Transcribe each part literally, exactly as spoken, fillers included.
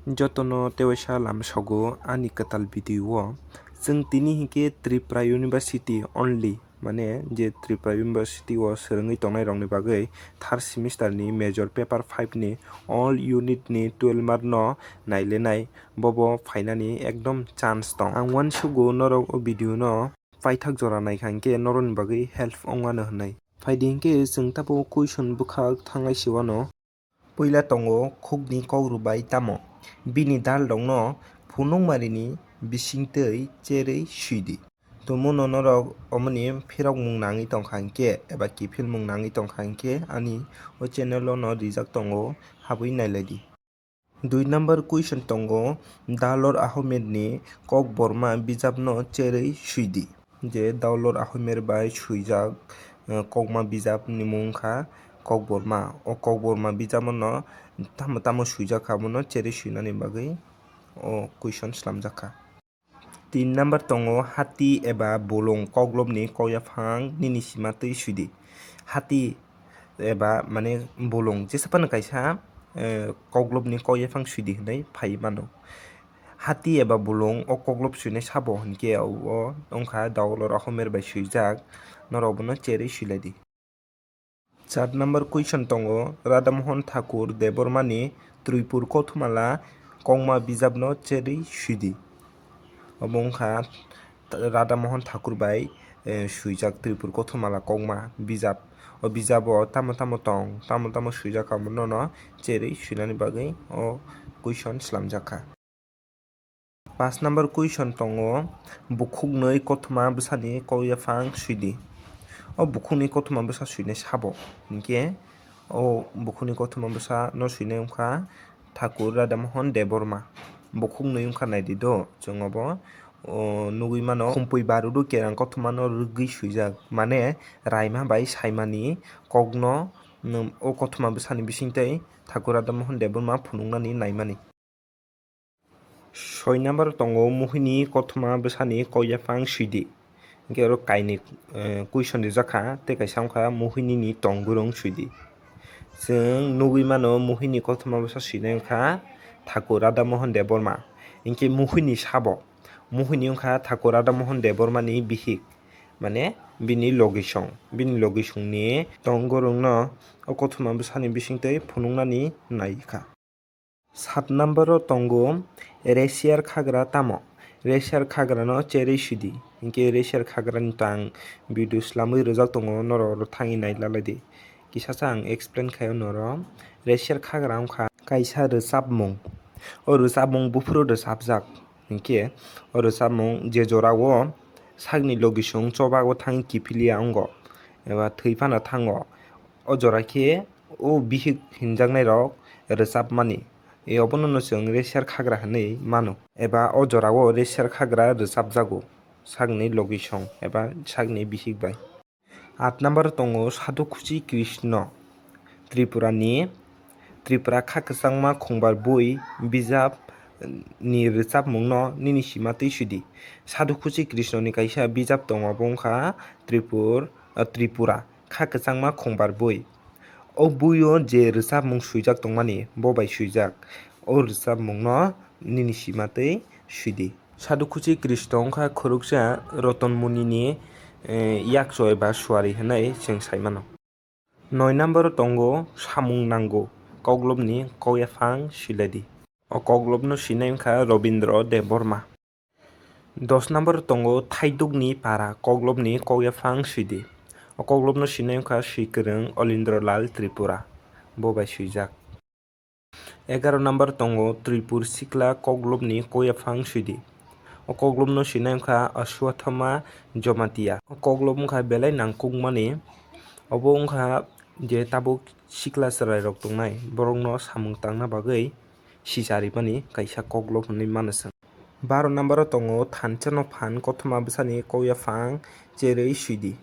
Jotono tewaisa lamsogo ani kwtal video o. Chwng tini hinkhe Tripura University only, mane je Tripura University o swrwngwi tongnai rokni bagwi third semester ni major paper five ni all unit ni twelve mark no nailenai, bobo phainani ekdom chance tong. Ang uansugo norok o video no paithak jora naikha hinkhe norokni bagwi help ongmano hwnwi. Phaidi hinkhe chwng tabuk question bwkhak thanglai siwano. Puila tongo khukni kok rwbai tamo? Bini dal rokno phunukmarini bisingtwi cherwi swidi. Tumuno norok omoni phirokmung nangwi tongkha hinkhe eba kiphilmung nangwi tongkha hinkhe ani o channel o no rijak tongo, habwi nailaidi. Dui number question tongo, Dalor Ahmedni Kokborma bijapno cherwi swidi. Je Dalor Ahmed bai swijak, eh, kokma bijapni mung wngkha Kokborma. O Kokborma bijapno tamo tamo swijak kha, abono cherwi swinani bagwi o question slamjak kha. Tin number tongo, hati eba bolong koklopni kokyaphang nini sima twi swidi. Hati eba mane bolong jesa phano kaisa, eh, koklopni kokyaphang swidi hinwi phai mano. Hati eba bolong o koklop swinai sabo hinkhe o wngkha Dalor Ahmed bai swijak, norok bono cherwi swilaidi. Char number question tongo, Radha Mohan Thakur Debbarmani Tripur Kothomala kokma bijapno cherwi swidi. Obo wngkha Radha Mohan Thakur bai, eh, swijak Tripur Kothomala kokma bijap. O bijabo tamo tamo tong, tamo tamo swijak, abono no cherwi swinani bagwi o question slamjak kha. Paanch number question tongo, bukhuknwi kothoma bwsani kokyaphang swidi. O bukhukni kothoma bwsa swinai sabo hinkhe o bukhukni kothoma bwsano swinai wngkha Thakur Radha Mohan Debbarma. Bukhuknwi wngkha, naidi do chwng obo, o, nugwi mano, khumpui barudu kerang kothomano rwgwi swijak, mane raima bai saimani kokno, mm, o kothoma bwsani bisingtwi Thakur Radha Mohan Debbarma phunuknani naimani. Soi number tongo, Mohini kothoma bwsani kokyaphang swidi. Hinkhe oro kainwi, eh, question rijak kha, tei kaisa wngkha Mohinini tongborong swidi. Chwng nugwi mano, Mohini kothoma bwsa swinai wngkha Thakur Radha Mohan Debbarma. Hinkhe Mohini sabo, Mohini wngkha Thakur Radha Mohan Debbarmani bihik, mane bini logisong. Bini logisongni tongborongno o kothoma bwsani bisingtwi phunuknani nai kha. Sat number o tongo, Rasiar khagra tamo? Rasiar khagra no cherwi swidi. Hinkhe Rasiar khagra ni tang video slamwi rwjak tongo, norok oro thangwi nai lalai di. Kisa sa ang explain khai o norok. Rasiar khagra wngkha kaisa rwchapmung. O rwchapmung buphuru rwchapjak. Hinkhe o rwchapmung je jora o sakni logisong chobago thangwi kiphilya wngo eba thwi phano thango, o jora khe o bihik hinjaknai rok rwchapmani, e, obono no chwng Rasiar khagra hinwi mano, eba o jora o Rasiar khagra rwchapjago sakni logisong eba sakni bihik bai. Aat number tongo Sadhu Khuchi Krishna Tripura ni, Tripura Kha Kwchangma Khungbar Bui bijap ni rwchapmung no nini sima twi swidi. Sadhu Khuchi Krishna ni kaisa bijap tongo, abo wngkha Tripur-, ah, Tripura Kha Kwchangma Khungbar Bui. O bui o je rwchapmung swijak tongmani, bo bai swijak. O rwchapmung no nini sima twi swidi. Sadhu Khuchi Krishna wngkha khoroksa Roton Muni ni, eh, yakso eba suari hinwi chwng sai mano. Noi number o tongo Samung Nango koklopni kokyaphang swiladi. O koklopno swinai wngkha Robindra Debbarma. Dos number o tongo Thaidukni Para koklopni kokyaphang swidi. O koklopno swinai wngkha swikwrwng Olindra Lal Tripura, bo bai swijak. Egaroh number tongo Tripur Sikla koklopni kokyaphang swidi. O koklopno swinai wngkha Ashwathama Jamatia. O koklop wngkha belai nangkukmani. Obo wngkha je tabuk sikla chwrairok tongnai, borokno samung tangna bagwi sicharimani kaisa koklop hinwi mano chwng. Baro number o tongo Thansa no phan kothoma bwsani kokyaphang cherwi swidi.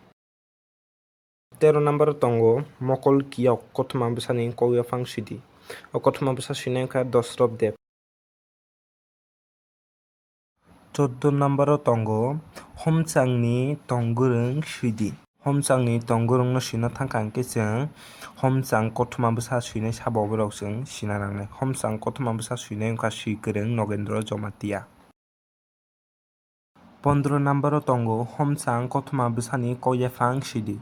Tero number o tongo Mokol Kiyok kothoma bwsani kokyaphang swidi. O kothoma bwsa swinai wngkha Dosrob Deb. Chordo number o tongo Homchangni Tongwrwng swidi. Homchangni tongwrwngno swina thangkha hwnkhe chwng homchang kothoma bwsa swinai sabo borok chwng sina nangnai. Homchang kothoma bwsa swinai wngkha swi kwrwng Nogendro Jomatia. Pondro number o tongo homchang kothoma bwsani kok yaphang swidi.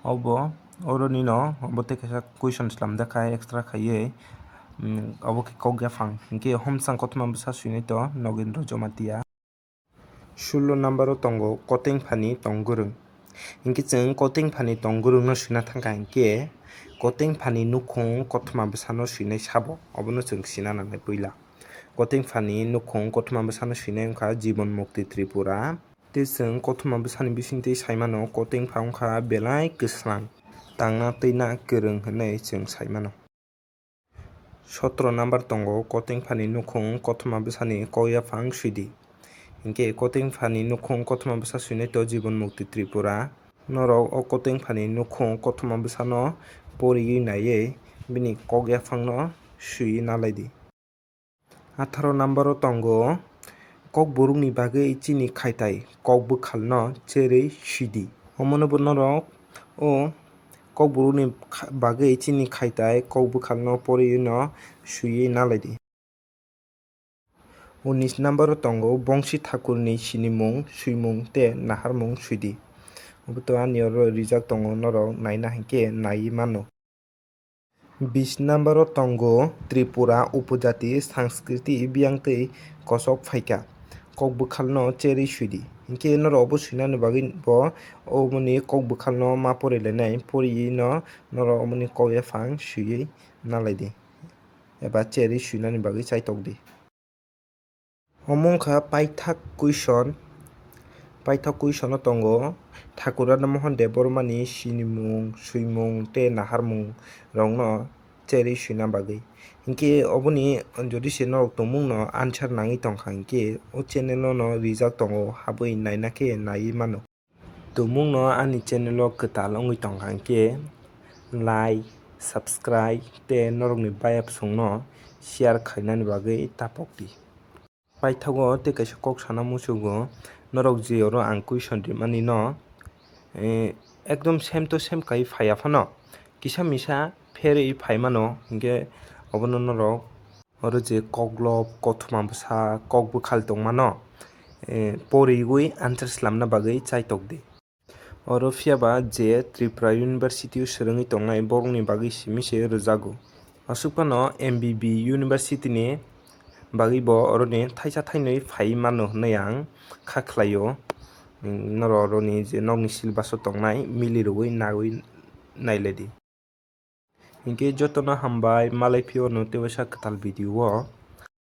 Obo, oro nino, obo tei kaisa question slamjak kha extra khaiwi, mm, obo khe kok yaphang. Hinkhe homchang kothoma bwsa swinai to Nogendro Jomatia. Sullo number o tongo kotengphani tongwrwng. Hinkhe chwng kotengphani tongwrwngno swina thangkha hinkhe kotengphani nukhung kothoma bwsano swinai sabo, obono chwng sina nangnai puila. Kotengphani nukhung kothoma bwsano swinai wngkha Jibon Mukti Tripura. Tei chwng kothoma bwsani bisingtwi saimano kotengpha wngkha belai kwsang, tangna twi na kwrwng hwnwi chwng saimano. Sotro number tongo kotengphani nukhung kothoma bwsani kok yaphang swidi. Hinkhe kotengphani nukhung kothoma bwsa swinai to Jibon Mukti Tripura. Norok o kotengphani nukhung kothoma bwsano poriwi naiwi bini kok yaphangno swiwi nalaidi. Atharo number o tongo kokborokni bagwi chini khaitai kok bwkhalno cherwi swidi. Omono bo norok o kokborokni kha-, bagwi chini khaitai kok bwkhalno poriwino swiwi nalaidi. Unis number o tongo Bongsi Thakurni sinimung, swimung tei naharmung swidi. Obo to ani oro rijak tongo, norok naina hinkhe naiwi mano. Bis number o tongo Tripura upojati sanskriti biyang tei kosok phaikha kok bwkhalno cherwi swidi. Hinkhe norok obo swinani bagwi bo omoni kok bwkhalno ma porilainai, poriwi no norok omoni kok yaphang swiwi nalaidi eba cherwi swinani bagwi chaitokdi. Omo wngkha paithak question. Paithak question o tongo Thakur Radha Mohan Debbarmani sinimung, swimung tei naharmung rokno cherwi swina bagwi. Hinkhe oboni jodi se norok tongmungno answer nangwi tongkha hinkhe o channel o no rijak tongo, habwi naina khe naiwi mano. Tumungno ani channel o kwtal wngwi tongkha hinkhe like, subscribe tei norokni bayapsongno share khainani bagwi tapokdi. Paithago tei kaisa kok sana muchugo, norok je oro ang question rimani no, eh, ekdom same to same kai phaiya phano kisa misa pherwi phaimano hinkhe obono norok Oro je koklop, kothoma bwsa, kok bwkhal tongmano, eh, poriwi answer slamna bagwi chaitokdi. Oro phiyaba je Tripura University o swrwngwi tongnai borokni bagwi simi se rwjago. Aswk phano M B B University ni bagwi bo oroni thaisa thainwi phaiwi mano hwnwi ang kha khlaio. Norok oroni je nokni syllabus o tongnai milirogwi naiwi nailaidi. Hinkhe jotono hambai, malai phio no tei waisa kwtal video o.